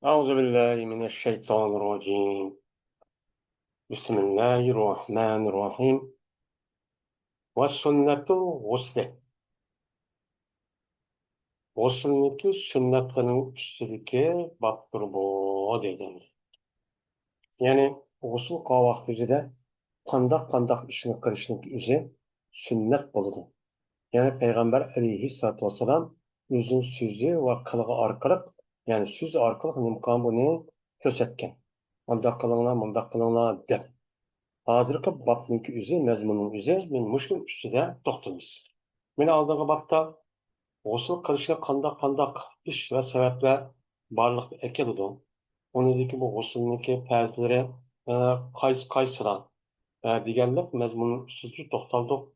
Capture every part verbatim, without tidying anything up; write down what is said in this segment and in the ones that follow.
أعوذ بالله من الشيطان الرجيم. بسم الله الرحمن الرحيم. وسنة الغسل. غۇسۇلنىڭكى سۈننەتلىرىنىڭ ئۈستىدىكى بابتۇر بۇ، دەيدۇ. يەنى غۇسۇل قىلغان ۋاقتى يۈزىدە قانداق-قانداق ئىشنى قىلىشنىڭ ئۆزى سۈننەت بولىدۇ. يەنى پەيغەمبەر ئەلەيھىسسالاتۇ ۋەسسالام ئۆزىنىڭ سۆزى ۋە قىلىقى ئارقىلىق، يەنى سۆزى ئارقىلىق نېمە قىلغان بۇنى كۆرسەتكەن. مۇنداق قىلىڭلار، مۇنداق قىلىڭلار دەپ. ھازىرقى بابنىڭكى ئۆزى، مەزمۇننىڭ ئۆزى، مەن مۇشۇنىڭ ئۈستىدە توختىلىمىز. مانا ئالدىنقى بابتا غۇسۇل قىلىشنى قانداق-قانداق ئىش ۋە سەۋەبلەر بارلىققا ئەكېلىدۇ؟ ئۇنىڭدىكى بۇ غۇسۇلنىڭكى پەرزلىرى، ئە، قايسى-قايسىلار؟ ئە، دېگەنلىك مەزمۇننىڭ ئۈستىدە توختالدۇق.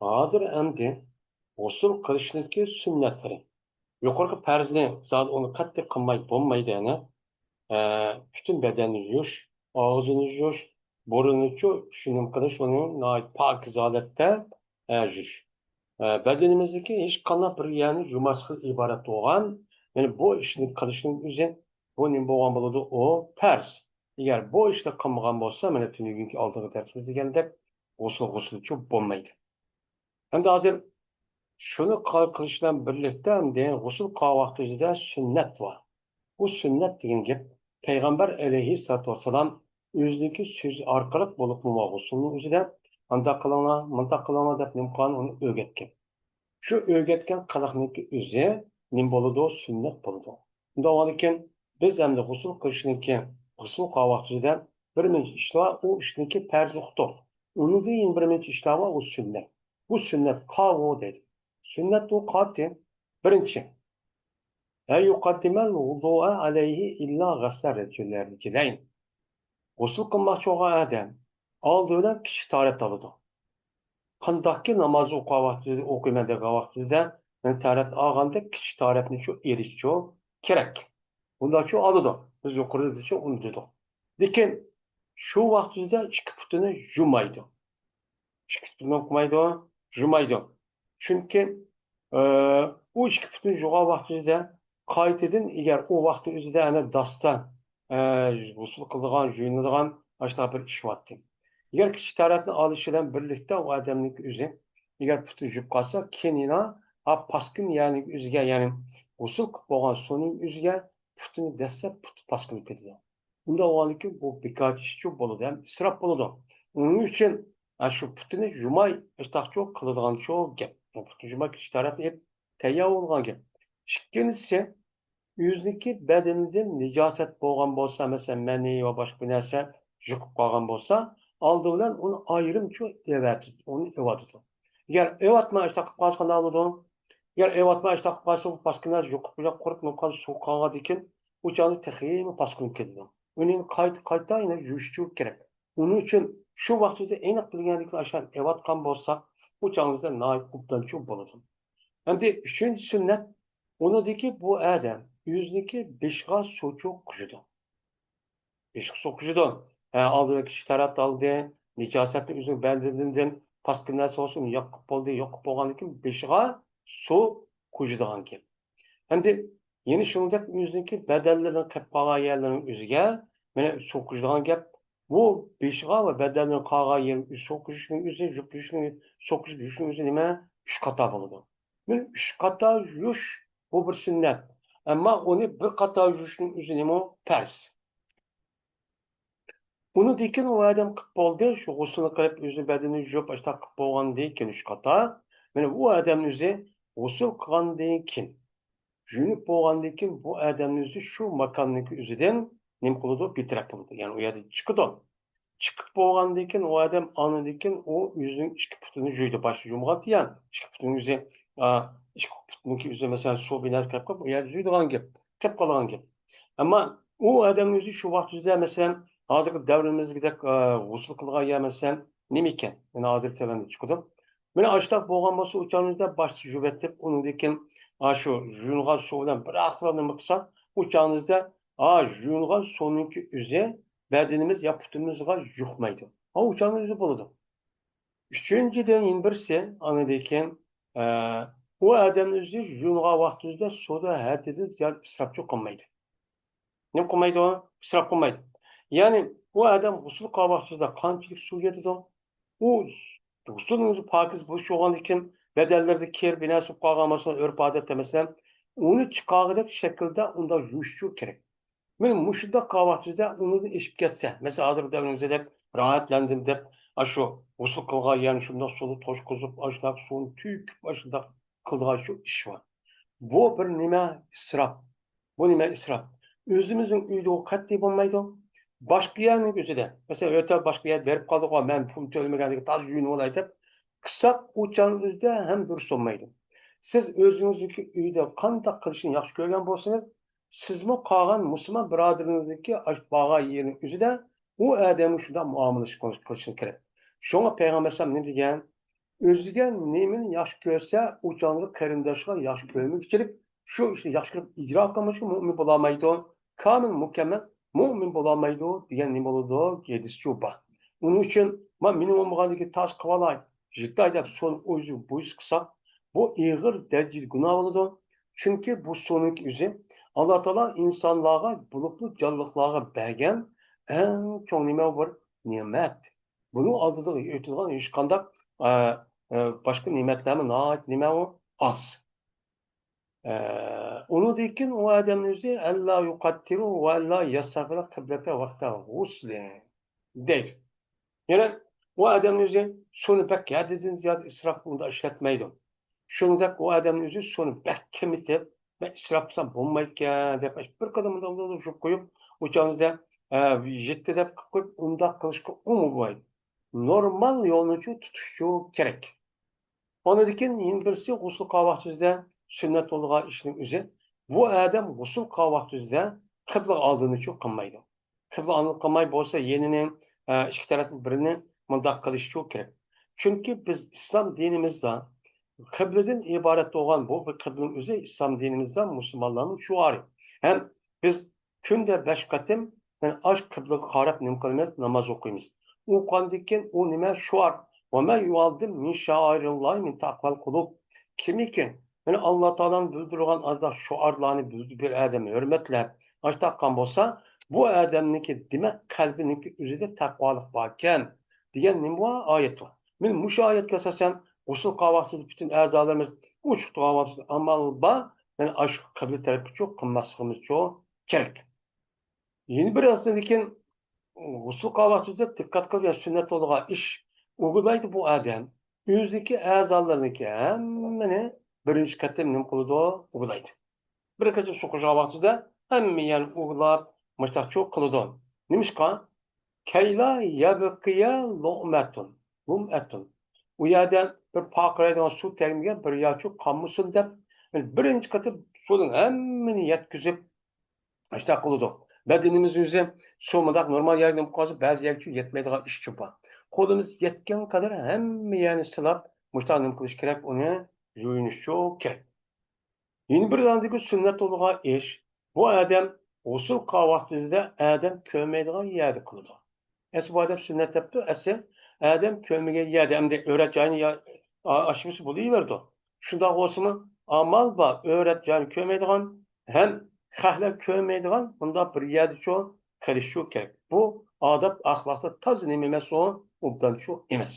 ھازىر ئەمدى غۇسۇل قىلىشنىڭكى سۈننەتلىرى. يۇقىرىقى پەرزنى زادى ئۇنى قەتئىي قىلماي بولمايدۇ، يەنى، ئە، پۈتۈن بەدەننى يۇيۇش، ئاغزىنى يۇيۇش، بۇرنىنىچۇ شۇنىڭ قىلىش، ئۇنى ناھايىتى پاكىز ھالەتتە، ئە، يۇيۇش. ئە، بەدىنىمىزدىكى ھېچقانداق بىر يەرنى يۇماسلىقتىن ئىبارەت بولغان، يەنى بۇ ئىشنى قىلىشنىڭ ئۆزى، بۇ نېمە بولغان بولىدۇ؟ ئۇ پەرز. ئەگەر بۇ ئىشنى قىلمىغان بولسا، مانا تۈنۈگۈنكى ئالدىنقى دەرسىمىز دېگەندەك، غۇسۇل، غۇسۇلچۇ بولمايدۇ. ئەمدى ھازىر شۇنى قا-، قىلىش بىلەن بىرلىكتە، ئەمدى غۇسۇل قىلغان ۋاقتىمىزدا سۈننەت بار. بۇ سۈننەت دېگەن گەپ پەيغەمبەر ئەلەيھىسسالاتۇ ۋەسسالام ئۆزىنىڭكى سۆزى ئارقىلىق بولۇپمۇ غۇسۇلنىڭ ئۆزىدە، «ئانداق قىلىڭلار، مۇنداق قىلىڭلار» دەپ نېمە قىلغان، ئۇنى ئۆگەتكەن. شۇ ئۆگەتكەن قىلىقنىڭكى ئۆزى نېمە بولىدۇ؟ سۈننەت بولىدۇ. ئۇنداق بولغاندىكىن، بىز ئەمدى غۇسۇل قىلىشنىڭكى، غۇسۇل قىلغان ۋاقتىمىزدا بىر مۇنچە ئىشلار، ئۇ ئىشنىڭكى پەرزى ئۇقتۇق. ئۇنىڭدىن كېيىن بىر مۇنچە ئىشلار بار، ئۇ سۈننەت. بۇ سۈننەت قاۋۇ دەيدۇ. سۈننەت ئۇ قاتى. بىرىنچى، لا يقدم الوضوء عليه إلا غسل الرجلين. غۇسۇل قىلماقچى بولغان ئادەم ئالدى بىلەن كىچىك تاھارەت ئالىدۇ. قانداقكى ناماز ئوقۇغان ۋاقتىدا، ئوقۇيمەن دېگەن ۋاقتىدا، يەنى تاھارەت ئالغاندەك كىچىك تاھارەتنىچۇ ئېلىشچۇ كېرەك. ئۇنداقچۇ ئالىدۇ. بىز يۇقىرىدىچۇ ئۇنى دېدۇق. لېكىن شۇ ۋاقتىدا ئىككى پۇتىنى يۇمايدۇ. ئىككى پۇتىنى قىلمايدۇ، يۇمايدۇ. چۈنكى، ئە، ئۇ ئىككى پۇتىنى يۇغان ۋاقتىدا قايتىدىن، ئەگەر ئۇ ۋاقىتنىڭ ئۆزىدە ئەنە داستا، ئە، غۇسۇل قىلىدىغان، يۇيۇنىدىغان ئاشۇنداق بىر ئىش بارتى. ئەگەر كىچىك تاھارەتنى ئالىشى بىلەن بىرلىكتە ئۇ ئادەمنىڭكى ئۆزى، ئەگەر پۇتى يۇيۇپ قالسا، كېيىن يەنە، ھا، پاسكىنا يەرنىڭ ئۆزىگە، يەنى غۇسۇل قىلىپ بولغان سۇنىڭ ئۆزىگە پۇتىنى دەسسە، پۇتى پاسكىنا كېتىدۇ. ئۇنداق بولغاندىكىن بۇ بىكار ئىشچۇ بولىدۇ ھەم ئىسراپ بولىدۇ. ئۇنىڭ ئۈچۈن، ھە، شۇ پۇتىنى يۇماي، ئىشتاقچۇ قىلىدىغانچۇ گەپ. پۇتىنى يۇماي كىچىك تاھارەتنى ئېلىپ تەييار بولغان گەپ. ئىككىنچىسى، ئۆزىنىڭكى بەدىنىدىن نىجاسەت بولغان بولسا، مەسىلەن، مەنىي ۋە باشقا بىر نەرسە يۇقۇپ قالغان بولسا، ئالدى بىلەن ئۇنى ئايرىمچۇ ئېۋەتىدۇ، ئۇنى ئېۋەتىدۇ. ئەگەر ئېۋەتمەي ئىشتاق قىلىپ قالسا قانداق بولىدۇ؟ ئەگەر ئېۋەتمەي ئىشتاق قىلىپ قالسا، بۇ پاسكىنا يۇقۇپ، قۇرۇپ، نۇقان سۇ قالغاندىن كېيىن، ئۇ چاغدا تېخىمۇ پاسكىنا كېلىدۇ. ئۇنى قايتا، قايتا يەنە يۇيۇشچۇ كېرەك. ئۇنىڭ ئۈچۈن شۇ ۋاقتىدا ئېنىق بىلگەندىكىن ئاشۇ ئېۋەتقان بولساق، ئۇ چاغدا ناھايىتى ئوبدانچۇ بولىدۇ. ئەمدى ئۈچىنچى سۈننەت، ئۇنىڭدىكى بۇ ئادەم ئۆزىنىڭكى بېشىغا سۇچۇ قۇيىدۇ. بېشىغا سۇ قۇيىدۇ. ھە، ئالدىدا كىچىك تاھارەت ئالدى، نىجاسەتنى ئۆزىنىڭ بەدىنىدىن، پاسكىنا نەرسە بولسا ئۇنى يۇيۇپ بولدى، يۇيۇپ بولغاندىن كېيىن بېشىغا سۇ قۇيىدىغان گەپ. ئەمدى يەنە شۇنىڭدەك ئۆزىنىڭكى بەدەنلىرىنىڭ قېلىپ قالغان يەرلىرىنىڭ ئۆزىگە مانا سۇ قۇيىدىغان گەپ. بۇ بېشىغا ۋە بەدەنلىرىنىڭ قالغان يېرىگە سۇ قۇيۇشنىڭ ئۆزى، يۇيۇشنىڭ، سۇ قۇيۇشنىڭ ئۆزى نېمە؟ ئۈچ قاتا بولىدۇ. مانا ئۈچ قاتا يۇيۇش، بۇ بىر سۈننەت. ئەمما ئۇنى بىر قاتا يۇيۇشنىڭ ئۆزى نېمە؟ پەرز. ئۇنىڭدىن كېيىن ئۇ ئادەم قىلىپ بولدى، شۇ غۇسلىنى قىلىپ، ئۆزىنىڭ بەدىنىنى يۇيۇپ، ئاشۇنداق قىلىپ بولغاندىن كېيىن ئۈچ قاتا، مانا ئۇ ئادەمنىڭ ئۆزى غۇسۇل قىلغاندىن كېيىن، يۇيۇنۇپ بولغاندىن كېيىن بۇ ئادەمنىڭ ئۆزى شۇ ماكاننىڭكى ئۆزىدىن نېمە قىلىدۇ؟ بىتەرەپ بولىدۇ. يەنى ئۇ يەردىن چىقىدۇ. چىقىپ بولغاندىن كېيىن ئۇ ئادەم ئاندىن كېيىن ئۇ ئۆزىنىڭ ئىككى پۇتىنى يۇيىدۇ. باشتا يۇمىغانتى يا، ئىككى پۇتىنىڭ ئۆزى، ئا، ئىككى پۇتنىڭكى ئۆزى، مەسىلەن، سۇ بىناسى قېلىپ قېلىپ، ئۇ يەردە يۇيىدىغان گەپ، قېلىپ قالىدىغان گەپ. ئەمما ئۇ ئادەمنىڭ ئۆزى شۇ ۋاقىت ئۆزىدە، مەسىلەن، ھازىرقى دەۋرىمىزدىكىدەك، ئا، غۇسۇل قىلىدىغان يەر، مەسىلەن، نېمە ئىكەن؟ مانا ھازىر تۆۋەندە چىقىدۇ. مانا ئاشۇنداق بولغان بولسا، ئۇ چاغنىڭدا باشتا يۇيۇۋېتىپ، ئۇنىڭدىن كېيىن ئاشۇ يۇيۇنغان سۇ بىلەن بىر ئاقلار نېمە قىلسا، ئۇ چاغنىڭدا، ئا، يۇيۇنغان سۇنىڭكى ئۆزى بەدىنىمىز يا پۇتىمىزغا يۇقمايدۇ. ھا، ئۇ چاغنىڭ ئۆزى بولىدۇ. ئۈچىنچىدىن، يەنە بىرسى، ئاندىن كېيىن، ئە، ئۇ ئادەمنىڭ ئۆزى يۇيۇنغان ۋاقتىمىزدا سۇدا ھەددىدىن زىيادە ئىسراپچۇ قىلمايدۇ. نېمە قىلمايدۇ؟ ئىسراپ قىلمايدۇ. يەنى ئۇ ئادەم غۇسۇل قىلغان ۋاقتىدا قانچىلىك سۇ يەيدۇ؟ ئۇ غۇسۇلنىڭ ئۆزى پاكىز بولۇش بولغاندىكىن، بەدەنلىرىدە كىر، بىنەسى بولۇپ قالغان بولسا، ئۆرپ-ئادەتتە مەسىلەن، ئۇنى چىقارغۇدەك شەكىلدە ئۇنداق يۇيۇشچۇ كېرەك. مانا مۇشۇنداق قىلغان ۋاقتىدا ئۇنىڭدىن ئېشىپ كەتسە، مەسىلەن، ھازىر دەۋرىمىزدە دەپ، راھەتلەندىم دەپ، ئاشۇ غۇسۇل قىلغان يەرنى شۇنداق سۇنى توشقۇزۇپ، ئاشۇنداق سۇنى تۆكۈپ، ئاشۇنداق قىلىدىغان شۇ ئىش بار. بۇ بىر نېمە؟ ئىسراپ. بۇ نېمە؟ ئىسراپ. ئۆزىمىزنىڭ ئۆيىدە ئۇ قەتئىي بولمايدۇ. باشقا يەرنىڭ ئۆزىدە، مەسىلەن، ئۆتەل باشقا يەردە بېرىپ قالدۇق، مەن پۇل تۆلىمىگەندىكىن تازا يۇيۇنۇۋالاي دەپ قىلساق، ئۇ چاغنىڭ ئۆزىدە ھەم دۇرۇس بولمايدۇ. سىز ئۆزىڭىزنىڭكى ئۆيىدە قانداق قىلىشنى ياخشى كۆرگەن بولسىڭىز، سىزمۇ قالغان مۇسۇلمان بىرادىرىڭىزنىڭكى ئاشۇ بارغان يېرىنىڭ ئۆزىدە ئۇ ئادەمگە شۇنداق مۇئامىلە قىلىشىڭىز كېرەك. شۇڭا پەيغەمبەر ئەلەيھىسسالام نېمە دېگەن؟ ئۆزىگە نېمىنى ياخشى كۆرسە، ئۇ چاغدا قېرىنداشلار ياخشى كۆرمىگۈچىلىك، شۇ ئىشنى ياخشى كۆرۈپ ئىجرا قىلمىسا مۆمىن بولالمايدۇ، كامىل، مۇكەممەل مۆمىن بولالمايدۇ دېگەن نېمە بولىدۇ؟ ھەدىسچۇ بار. ئۇنىڭ ئۈچۈن، ما مېنىڭ بولمىغاندىكىن تاس قىلىۋالاي، يىتاي دەپ سۇنى ئۆزى بويسا قىلساق، بۇ ئېغىر دەرىجىدە گۇناھ بولىدۇ. چۈنكى بۇ سۇنىڭ ئۆزى ئاللا تائالا ئىنسانلارغا، بولۇپمۇ جانلىقلارغا بەرگەن ئەڭ چوڭ نېمە؟ بىر نېمەت. بۇنىڭ ئالدىدا ئېيتىلغان ھېچقانداق، ئە، ئە، باشقا نېمەتلەرمۇ ناھايىتى نېمە ئۇ؟ ئاز. ئە، ئۇنىڭدىن كېيىن ئۇ ئادەمنىڭ ئۆزى، «ئەللا يۇقەتتىرۇ ۋە ئەللا يەستەقبىلە قىبلەتە ۋەقتە غۇسلى» دەيدۇ. يەنى ئۇ ئادەمنىڭ ئۆزى سۇنى بەك ھەددىدىن زىيادە ئىسراپ قىلىپ ئۇنداق ئىشلەتمەيدۇ. شۇنىڭدەك ئۇ ئادەمنىڭ ئۆزى سۇنى بەك كېمىتىپ، بەك ئىسراپ قىلسام بولمايدىكەن دەپ، بىر قەدەم ئۇنداق يۇيۇپ قويۇپ، ئۇ چاغدا، ئە، يەتتە دەپ قىلىپ قويۇپ، ئۇنداق قىلىشقا ئۇمۇ بولمايدۇ. نورمال يولنىچۇ تۇتۇشچۇ كېرەك. ئۇنىڭدىن كېيىن يەنە بىرسى غۇسۇل قىلغان ۋاقتىدا سۈننەت بولىدىغان ئىشنىڭ ئۆزى، بۇ ئادەم غۇسۇل قىلغان ۋاقتىدا قىبلىغا ئالدىنىچۇ قىلمايدۇ. قىبلىغا ئالدىنىپ قىلماي بولسا يېنىنى، ئە، ئىككى تەرەپنىڭ بىرىنى مۇنداق قىلىشچۇ كېرەك. چۈنكى بىز ئىسلام دىنىمىزدا قىبلىدىن ئىبارەت بولغان بۇ بىر قىبلىنىڭ ئۆزى ئىسلام دىنىمىزدا مۇسۇلمانلارنىڭ شوئارى. ھەم بىز كۈندە بەش قېتىم، يەنى ئاش قىبلىغا قاراپ نېمە قىلىمىز؟ ناماز ئوقۇيمىز. ئوقۇغاندىن كېيىن ئۇ نېمە؟ شوئار. «وما يعظم من شعائر الله من تقوى القلوب». كىمكى، يەنى ئاللا تائالانىڭ بىلدۈرگەن ئانداق شوئارلارنى بىلدۈرۈپ بىر ئادەم ھۆرمەتلەپ، ئاشتاققان بولسا، بۇ ئادەمنىڭكى، دېمەك، قەلبىنىڭكى ئۆزىدە تەقۋالىق باركەن، دېگەن نېمە بار؟ ئايەت بار. مانا مۇشۇ ئايەتكە ئاساسەن، غۇسۇل قىلغان ۋاقتىدا پۈتۈن ئەزالىرىمىز ئوچۇق تۇرغان ۋاقتىدا ئامال بار، يەنى ئاشۇ قىبلە تەرەپكىچۇ قىلماسلىقىمىزچۇ كېرەك. يەنە بىر ئاستىدىن كېيىن غۇسۇل قىلغان ۋاقتىدا دىققەت قىلىپ، يەنە سۈننەت بولىدىغان ئىش، ئۇۋىلايدۇ بۇ ئادەم. ئۆزىنىڭكى ئەزالىرىنىڭكى ھەممىنى بىرىنچى قېتىم نېمە قىلىدۇ؟ ئۇۋىلايدۇ. بىر قېتىم سۇ قۇچىغان ۋاقتىدا ھەممە يەرنى ئۇۋىلاپ، مۇشتاقچۇ قىلىدۇ. نېمىشقا؟ «كەيلا يەبقىيە لۇمئەتۇن، لۇمئەتۇن». ئۇ يەردە بىر پارقىرايدىغان سۇ تەگمىگەن بىر يەرچۇ قالمىسۇن دەپ، بىرىنچى قېتىم سۇنىڭ ھەممىنى يەتكۈزۈپ، ئاشۇنداق قىلىدۇ. بەدىنىمىز ئۆزى سۇ مۇنداق نورمال يەرگە نېمە قىلسا، بەزى يەرگىچۇ يەتمەيدىغان ئىشچۇ بار. قولىمىز يەتكەن قەدەر ھەممە يەرنى سىلاپ، مۇشۇنداق نېمە قىلىش كېرەك، ئۇنى يۇيۇنۇشچۇ كېرەك. يەنە بىر ئاندىكى سۈننەت بولىدىغان ئىش، بۇ ئادەم غۇسۇل قىلغان ۋاقتىدا ئادەم كۆرمەيدىغان يەردە قىلىدۇ. ئەسلى بۇ ئادەم سۈننەت دەپتۇ، ئەسلى ئادەم كۆرمىگەن يەردە، ئەمدى ئۆرەت جايىنى يا-، ئا-، ئاچمىسا بولۇۋېرىدۇ. شۇنداق بولسىمۇ، ئامال بار، ئۆرەت جايىنى كۆرمەيدىغان ھەم خەقلەر كۆرمەيدىغان بۇنداق بىر يەردىچۇ قىلىشچۇ كېرەك. بۇ ئادەپ ئەخلاقتا تازا نېمە ئەمەس ئۇ، ئوبدانچۇ ئەمەس.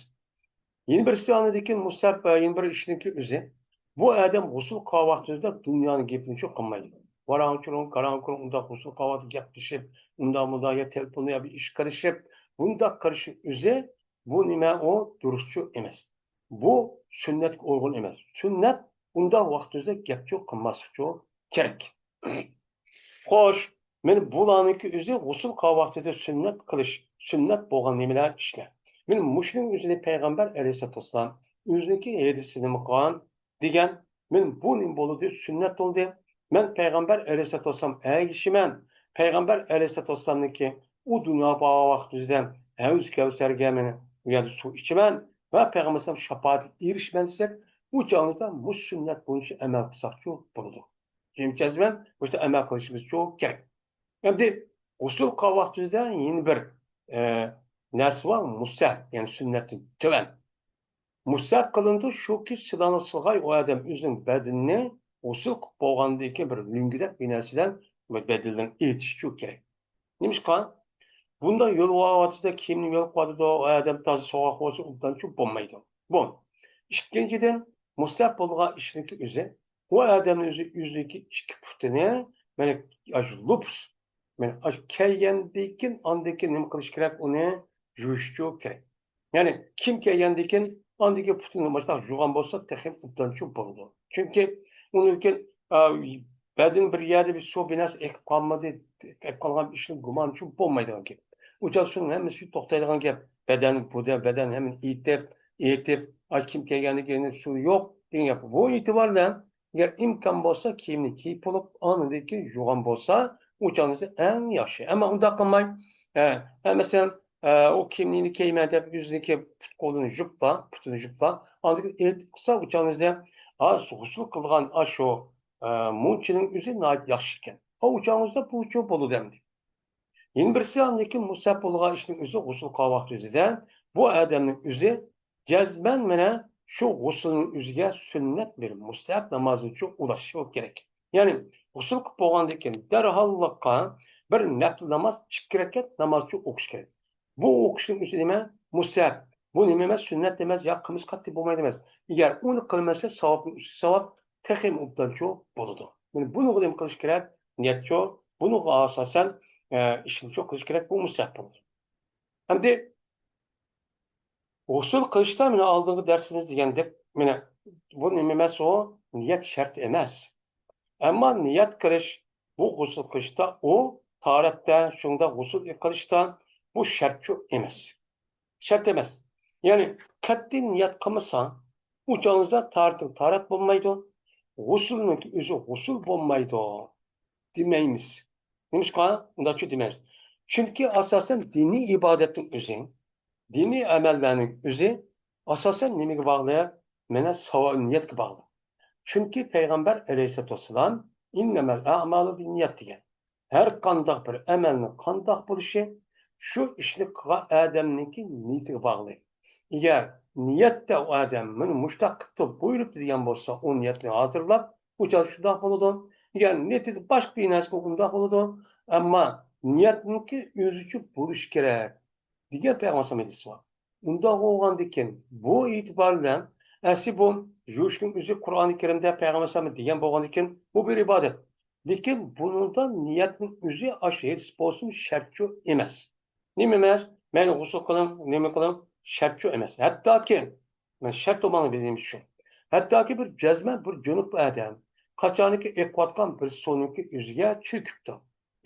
يەنە بىرسى ئاندىكى مۇستەھەب، يەنە بىر ئىشنىڭكى ئۆزى. بۇ ئادەم غۇسۇل قىلغان ۋاقتىدا دۇنيانىڭ گېپىنىچۇ قىلمايدۇ. ۋاراڭ-چۇرۇڭ، گاراڭ-گۇرۇڭ ئۇنداق غۇسۇل قىلغان ۋاقتىدا گەپلىشىپ، ئۇنداق-مۇنداق يا تېلېفوندا يا بىر ئىش قىلىشىپ، بۇنداق قىلىشنىڭ ئۆزى، بۇ نېمە ئۇ؟ دۇرۇسچۇ ئەمەس. بۇ سۈننەتكە ئۇيغۇن ئەمەس. سۈننەت ئۇنداق ۋاقتىدا گەپچۇ قىلماسلىقچۇ كېرەك. خوش، مانا بۇلارنىڭكى ئۆزى غۇسۇل قىلغان ۋاقتىدا سۈننەت قىلىش، سۈننەت بولغان نېمىلەر، ئىشلار. مانا مۇشۇنىڭ ئۆزىنى پەيغەمبەر ئەلەيھىسسالاتۇ ۋەسسالام ئۆزىنىڭكى ھەدىسىدە نېمە قىلغان دېگەن، مانا بۇ نېمە بولىدۇ؟ سۈننەت بولدى. مەن پەيغەمبەر ئەلەيھىسسالاتۇ ۋەسسالام ئەگىشىمەن. پەيغەمبەر ئەلەيھىسسالاتۇ ۋەسسالامنىڭكى ئۇ دۇنياغا بارغان ۋاقتىدا ھەۋز كەۋسەرگە مەن ئۇ يەردە سۇ ئىچىمەن ۋە پەيغەمبەر ئەلەيھىسسالام شاپائىتىگە ئېرىشىمەن دېسەك، ئۇ چاغدا مۇشۇ سۈننەت بويىچە ئەمەل قىلساقچۇ بولىدۇ. جىم جەزمەن مۇشۇ ئەمەل قىلىشىمىزچۇ كېرەك. ئەمدى غۇسۇل قىلغان ۋاقتىمىزدا يەنە بىر، ئە، نەرسە بار، مۇستەھەب، يەنى سۈننەتتىن تۆۋەن. مۇستەھەب قىلىنىدۇ، شۇكى، سىلانى سىلغاي ئۇ ئادەم ئۆزىنىڭ بەدىنىنى غۇسۇل قىلىپ بولغاندىن كېيىن بىر لۆڭگىدەك بىر نەرسىدىن بەدىنىنى ئېيتىشچۇ كېرەك. نېمىشقا؟ بۇنداق يۇلۇۋاتىدۇ، كىيىمنى يۇلۇپ قويىدۇ، ئۇ ئادەم تازا سوغۇق بولسا ئوبدانچۇ بولمايدۇ. بۇ. ئىككىنچىدىن، مۇستەھەب بولغان ئىشنىڭكى ئۆزى، ئۇ ئادەمنىڭ ئۆزى، ئۆزىنىڭكى ئىككى پۇتىنى، مانا، ئاشۇ لوپس، مانا، ئاشۇ كىيگەندىن كېيىن، ئاندىن كېيىن نېمە قىلىش كېرەك؟ ئۇنى يۇيۇشچۇ كېرەك. يەنى كىيىم كىيگەندىن كېيىن، ئاندىن كېيىن پۇتىنى مۇشۇنداق يۇغان بولسا، تېخىمۇ ئوبدانچۇ بولىدۇ. چۈنكى ئۇنىڭدىن كېيىن، ئا، بەدىنى بىر يەردە بىر سۇ بىر نەرسە ئېقىپ قالمىدى، ئېقىپ قالغان ئىشنىڭ گۇمانى چوڭ بولمايدىغان گەپ. ئۇ چاغدا شۇنىڭ ھەممىسى توختايدىغان گەپ. بەدەن، بۇ دە-، بەدەن ھەممىنى ئېيتىپ، ئېيتىپ، ئا، كىيىم كىيگەندىن كېيىن سۇ يوق دېگەن گەپ. بۇ ئېتىبار بىلەن ئەگەر ئىمكان بولسا، كىيىمنى كىيىپ بولۇپ، ئاندىن كېيىن يۇغان بولسا، ئۇ چاغنىڭ ئۆزى ئەڭ ياخشى. ئەمما ئۇنداق قىلماي، ئە، ئە، مەسىلەن، ئە، ئۇ كىيىمنى كىيمەن دەپ، يۈزىنى كىيىپ، پۇت قولىنى يۇپلا، پۇتىنى يۇپلا، ئاندىن كېيىن ئېتىپ قىلسا، ئۇ چاغنىڭ ئۆزى، ئا، غۇسۇل قىلغان ئاشۇ، ئە، مۇنچىنىڭ ئۆزى ناھايىتى ياخشى ئىكەن. ئۇ چاغنىڭ ئۆزىدە بۇچۇ بولىدۇ ئەمدى. يەنە بىرسى، ئاندىن كېيىن مۇستەھەپ بولغان ئىشنىڭ ئۆزى غۇسۇل قىلغان ۋاقتى ئۆزىدە بۇ ئادەمنىڭ ئۆزى جەزمەن مانا شۇ غۇسۇلنىڭ ئۆزىگە سۈننەت بىر مۇستەھەپ نامازنىچۇ ئۇلاشىشى كېرەك. يەنى غۇسۇل قىلىپ بولغاندىن كېيىن دەرھاللىققا بىر نەپلى ناماز، ئىككى رەكەت نامازچۇ ئوقۇش كېرەك. بۇ ئوقۇشنىڭ ئۆزى نېمە؟ مۇستەھەپ. بۇ نېمە ئەمەس؟ سۈننەت ئەمەس، يا قىلمىسا قەتئىي بولمايدۇ ئەمەس. ئەگەر ئۇنى قىلمىسا، ساۋابنىڭ ئۈستىگە ساۋاب، تېخىمۇ ئوبدانچۇ بولىدۇ. مانا بۇنىڭغا نېمە قىلىش كېرەك؟ نىيەتچۇ. بۇنىڭغا ئاساسەن، ئە، ئىشنىچۇ قىلىش كېرەك، بۇ مۇستەھەپ بولىدۇ. ئەمدى غۇسۇل قىلىشتا، مانا ئالدىنقى دەرسىمىز دېگەندەك، مانا بۇ نېمە ئەمەس ئۇ؟ نىيەت شەرت ئەمەس. ئەمما نىيەت قىلىش، بۇ غۇسۇل قىلىشتا ئۇ تاھارەتتە، شۇنداق غۇسۇل قىلىشتا بۇ شەرتچۇ ئەمەس. شەرت ئەمەس. يەنى قەتئىي نىيەت قىلمىسا، ئۇ چاغدا تاھارەتتىن تاھارەت بولمايدۇ، غۇسۇلنىڭ ئۆزى غۇسۇل بولمايدۇ دېمەيمىز. نېمىشقا ئۇنداقچۇ دېمەيمىز؟ چۈنكى ئاساسەن دىنىي ئىبادەتنىڭ ئۆزى، دىنىي ئەمەللەرنىڭ ئۆزى ئاساسەن نېمىگە باغلىق؟ مانا ساۋاب، نىيەتكە باغلىق. چۈنكى پەيغەمبەر ئەلەيھىسسالاتۇ ۋەسسالام «ئىننەمەل ئەمالۇ بىننىيەت» دېگەن. ھەر قانداق بىر ئەمەلنىڭ قانداق بولۇشى شۇ ئىشنى قىلغان ئادەمنىڭكى نىيىتىگە باغلىق. ئەگەر نىيەتتە ئۇ ئادەم مانا مۇشۇنداق قىپتۇ، بۇيرۇپتۇ دېگەن بولسا، ئۇ نىيەتنى ھازىرلاپ، ئۇ چاغدا شۇنداق بولىدۇ. ئەگەر نىيىتىدە باشقا بىر نەرسە ئۇنداق بولىدۇ. ئەمما نىيەتنىڭكى ئۆزىچە بولۇشى كېرەك دېگەن پەيغەمبەر ئەلەيھىسسالام ھەدىسى بار. ئۇنداق بولغاندىكىن، بۇ ئېتىبار بىلەن ئەسلى بۇ يۇيۇشنىڭ ئۆزى قۇرئانى كەرىمدە پەيغەمبەر ئەلەيھىسسالام دېگەن بولغاندىكىن، بۇ بىر ئىبادەت. لېكىن بۇنىڭدا نىيەتنىڭ ئۆزى ئاشۇ ھېدىس بولسىمۇ شەرتچۇ ئەمەس. نېمە ئەمەس؟ مەيلى غۇسۇل قىلىڭ، نېمە قىلىڭ، شەرتچۇ ئەمەس. ھەتتاكى، مەن شەرت بولماڭ دېگىنىم شۇ. ھەتتاكى بىر جەزمەن بىر جۇنۇپ ئادەم قاچانكى ئېقىۋاتقان بىر سۇنىڭكى ئۆزىگە چۆكۈپتۇ.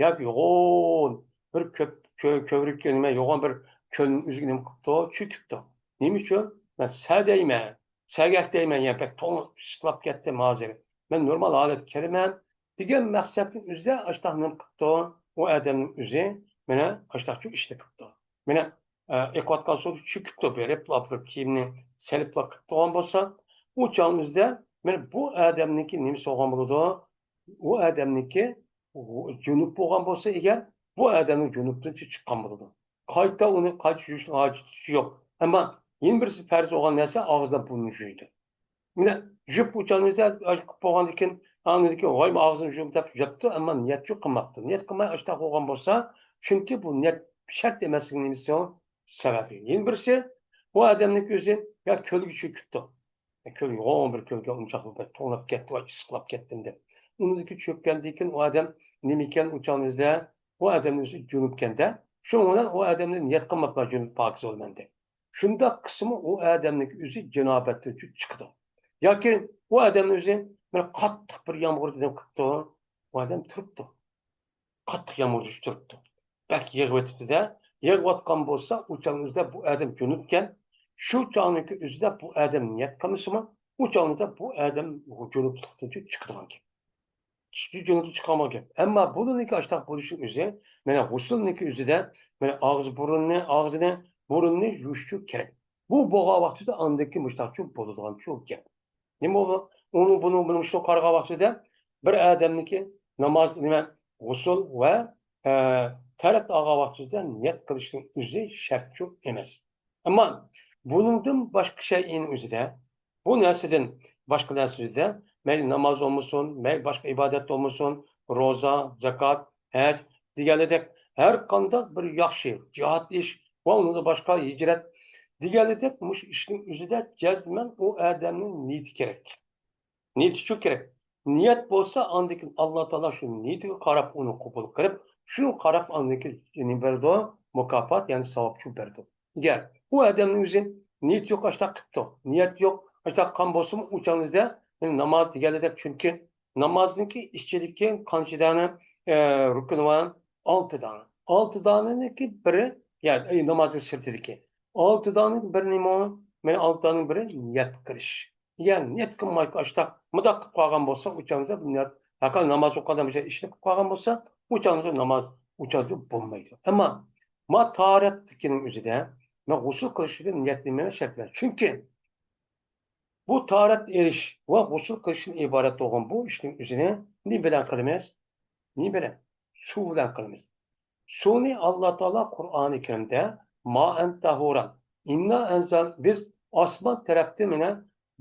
ياكى يوغان بىر كۆپ، كۆ-، كۆۋرۈك، نېمە، يوغان بىر كۆلنىڭ ئۆزىگە نېمە قىپتۇ؟ چۆكۈپتۇ. نېمە ئۈچۈن؟ مەن سە دەيمەن، سەگەك دەيمەن، يەنى بەك توڭ ئىسسىقلاپ كەتتىم ھازىر. مەن نورمال ھالەتكە كىرىمەن دېگەن مەقسەتنىڭ ئۆزىدە ئاشتاق نېمە قىپتۇ؟ ئۇ ئادەمنىڭ ئۆزى مانا ئاشتاقچۇ ئىشنى قىپتۇ. مانا، ئە، ئېقىۋاتقان سۇدا چۆكۈپتۇ، بېرىپ، ئاپىرىپ كىيىمنى سېلىپلا قىپتۇرغان بولسا، ئۇ چاغنىڭ ئۆزىدە مانا بۇ ئادەمنىڭكى نېمىسى بولغان بولىدۇ؟ ئۇ ئادەمنىڭكى جۇنۇپ بولغان بولسا ئەگەر، بۇ ئادەمنىڭ جۇنۇپتىن چىققان بولىدۇ. قايتا ئۇنى قايتا يۇيۇشنىڭ ھاجىتى يوق. ئەمما يەنە بىرسى پەرز بولغان نەرسە ئاغزىدا بۇرنى يۇيدۇ. مانا، يۇيۇپ ئۇچانىدا قىلىپ بولغاندىن كېيىن، ئاندىن كېيىن ۋاي ئاغزىنى يۇيۇپ دەپ ياپتۇ، ئەمما نىيەتچۇ قىلماپتۇ. نىيەت قىلماي ئاشتاق بولغان بولسا، چۈنكى بۇ نىيەت شەرت ئەمەسلىكىنىڭ نېمىسى ئۇ؟ سەۋەبى. يەنە بىرسى، بۇ ئادەمنىڭ ئۆزى يا كۆلگە چۆكۈپتۇ. كۆل، يوغان بىر كۆلگە ئۇنچاق بىر توڭلاپ كەتتى، ۋاي ئىسسىقلاپ كەتتىم دەپ. ئۇنىڭدىكى چۆككەندىن كېيىن ئۇ ئادەم نېمىكەن ئۇ چاغنىڭ ئۆزىدە؟ ئۇ ئادەمنىڭ ئۆزى جۇنۇپكەندە. شۇنىڭ بىلەن ئۇ ئادەمنى نىيەت قىلماپلا جۇنۇپ پاكىز بولىمەن دەپ. شۇنداق قىلسىمۇ ئۇ ئادەمنىڭ ئۆزى جانابەتتىن چىقىدۇ. ياكى ئۇ ئادەمنىڭ ئۆزى بىر قاتتىق بىر يامغۇر نېمە قىپتۇ، ئۇ ئادەم تۇرۇپتۇ. قاتتىق يامغۇر تۇرۇپتۇ. بەك يېغىۋېتىپتۇ-دە، يېغىۋاتقان بولسا، ئۇ چاغنىڭ ئۆزىدە بۇ ئادەم جۇنۇپكەن. شۇ چاغنىڭكى ئۆزىدە بۇ ئادەم نىيەت قىلمىسىمۇ، ئۇ چاغنىڭدا بۇ ئادەم جۇنۇپلۇقتىن چىقىدىغان گەپ. جۇنۇپتىن چىقالمىغان گەپ. ئەمما بۇنىڭكى ئاشتاق بولۇشى ئۆزى، مانا غۇسۇلنىڭكى ئۆزىدە، مانا ئاغزى بۇرۇننى، ئاغزىنى، بۇرۇننى يۇيۇشچۇ كېرەك. بۇ بولغان ۋاقتىدا ئاندىن كېيىن مۇشتاقچۇ بولىدىغانچۇ گەپ. نېمە بولدى؟ ئۇنىڭ، بۇنىڭ، بۇنىڭ شۇ قارىغان ۋاقتىدا بىر ئادەمنىڭكى ناماز، نېمە، غۇسۇل ۋە، ئە، تەرەت ئالغان ۋاقتىدا نىيەت قىلىشنىڭ ئۆزى شەرتچۇ ئەمەس. ئەمما بۇنىڭدىن باشقا شەيئىنىڭ ئۆزىدە، بۇ نەرسىدىن باشقا نەرسە ئۆزىدە، مەيلى ناماز بولمىسۇن، مەيلى باشقا ئىبادەت بولمىسۇن، روزا، زاكات، ھەج دېگەنلىدەك ھەر قانداق بىر ياخشى، جىھاد ئىش ۋە ئۇنىڭدىن باشقا ھىجرەت دېگەنلىدەك مۇشۇ ئىشنىڭ ئۆزىدە جەزمەن ئۇ ئادەمنىڭ نىيىتى كېرەك. نىيىتى شۇ كېرەك. نىيەت بولسا، ئاندىن كېيىن ئاللا تائالا شۇ نىيىتىگە قاراپ ئۇنى قوبۇل قىلىپ، شۇنىڭغا قاراپ ئاندىن كېيىن نېمە بېرىدۇ؟ مۇكاپات، يەنى ساۋابچۇ بېرىدۇ. ئەگەر ئۇ ئادەمنىڭ ئۆزى نىيىتى يوق، ئاشتاق قىپتۇ، نىيەت يوق، ئاشتاق قىلغان بولسىمۇ، ئۇ چاغدا ناماز دېگەنلىدەك، چۈنكى نامازنىڭكى ئىچىدىكى قانچە دانە، ئە، رۇكنى بار؟ ئالتە دانە. ئالتە دانىنىڭكى بىرى، يەنى، ئەي، نامازنىڭ سىرتىدىكى ئالتە دانىنىڭ بىرى نېمە؟ مانا ئالتە دانىنىڭ بىرى نىيەت قىلىش. يەنى نىيەت قىلمايدۇ، ئاشتاق مۇنداق قىلىپ قالغان بولسا، ئۇ چاغدا نىيەت، ھەقىقەت ناماز ئوقۇغاندا مۇشۇ ئىشنى قىلىپ قالغان بولسا، ئۇ چاغدا ناماز ئۇ چاغدا بولمايدۇ. ئەمما ما تاھارەتتىكىنىڭ ئۆزىدە مەن غۇسۇل قىلىشنى نىيەتلىمەي شەرتلەر. چۈنكى بۇ تاھارەت ئېلىش ۋە غۇسۇل قىلىشتىن ئىبارەت بولغان بۇ ئىشنىڭ ئۆزىنى نېمە بىلەن قىلىمىز؟ نېمە بىلەن؟ سۇ بىلەن قىلىمىز. سۇنى ئاللا تائالا قۇرئانى كەرىمدە مائەن تاھۇرا، ئىننا ئەنزەل، بىز ئاسمان تەرەپتىن مانا